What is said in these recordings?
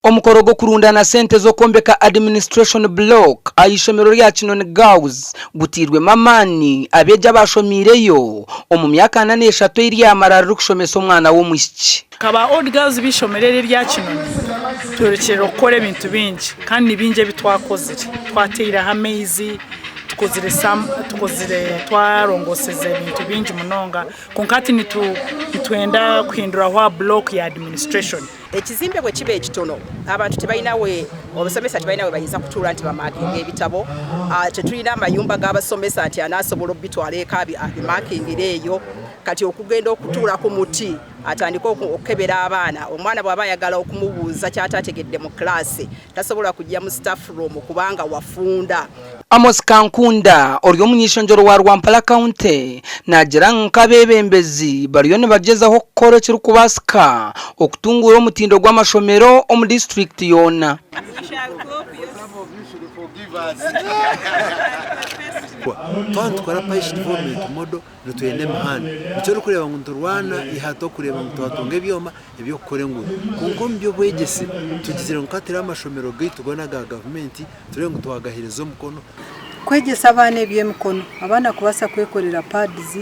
Omukoro gw'okurundana sente z'okwombeka Administration Block aha ishomero rya Kinoni Girls gutairwemu amaani abeegi abaashomiireyo omu myaka ana n'eshatu ei ryamara ririkushomesa omwana w'omwishiki. Nka ba Old Girls b'eishomero eri erya Kinoni tworekyerire kukora ebintu bingi kandi ni bingi ebi twakozire. Twataireho amaizi, tukozire tukozire twarongoseze ebintu bingi munonga kwonka hati nitwenda kuhinduraho aha block ya administration. Ekizimbe bwe kiba ekitono, abantu tibalina we, abasomesa tibalina we bayinza kutuura nti bamaakinga ebitabo. Tetulina amayumba g'abasomesa nti anaasobola okubitwara eka abimaakingire eyo. Kati okugenda okutuura ku muti atandike okukebera abaana, omwana bw'aba ayagala okumubuuza ky'ataategedde mu kilaasi tasobola kujja mu staff room kubanga wafunda. Amos Kankunda ori omuny'eishengyero wa Rwampara County naagira ngu nk'abeebembezi bariyo nibagyezaho kukora ekirikubaasika okutunguura omutindo gw'amashomero omu disiturikiti yoona. Twaba nitukora Parish Development Model nitwenda emihanda. Nikyo orikureeba ngu niturwana ihati okureeba ngu twatunga ebyoma eby'okukora enguuto. Kwonka omu by'obwegyese tugizire ngu ka turebe amashomero gaitu goona aga gavumenti turebe ngu twagaheereza omukono. Kwegyesa abaana eby'emikono, abaana kubaasa kwekorera pads,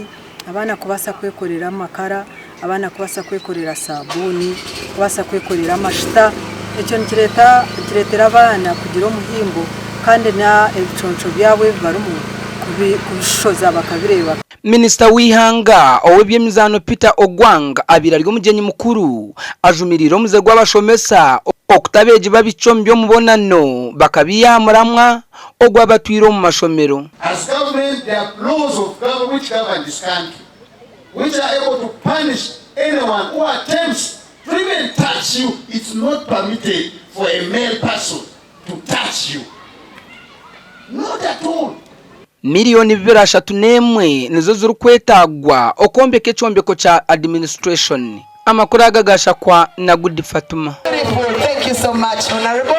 abaana kubaasa kwekorera amakara, abaana kubaasa kwekorera saabuuni, kubaasa kwekorera amashuta. Ekyo nikireeta nikireetera abaana kugira omuhimbo kandi n'ebiconco byabo ebi barimu kubishoza bakabireeba. Minisita w'eihanga ow'eby'emizaano Peter Ogwang abaire ari omugyenyi mukuru ajumiriire omuze gw'abashomesa okuta abeegi babikye omu by'omubonano bakabiiha aha muramwa ogwabatwire omu mashomero. As government there are laws of government which govern this country which are able to punish anyone who attempts to even touch you, it's not permitted for a male person to touch you not at all. Miriyoni 231 nizo zirikwetaagwa okwombeka ekyombeko kya administration. Amakuru aga gashakwa na Gudi Fatuma. Thank you so much, Honorable.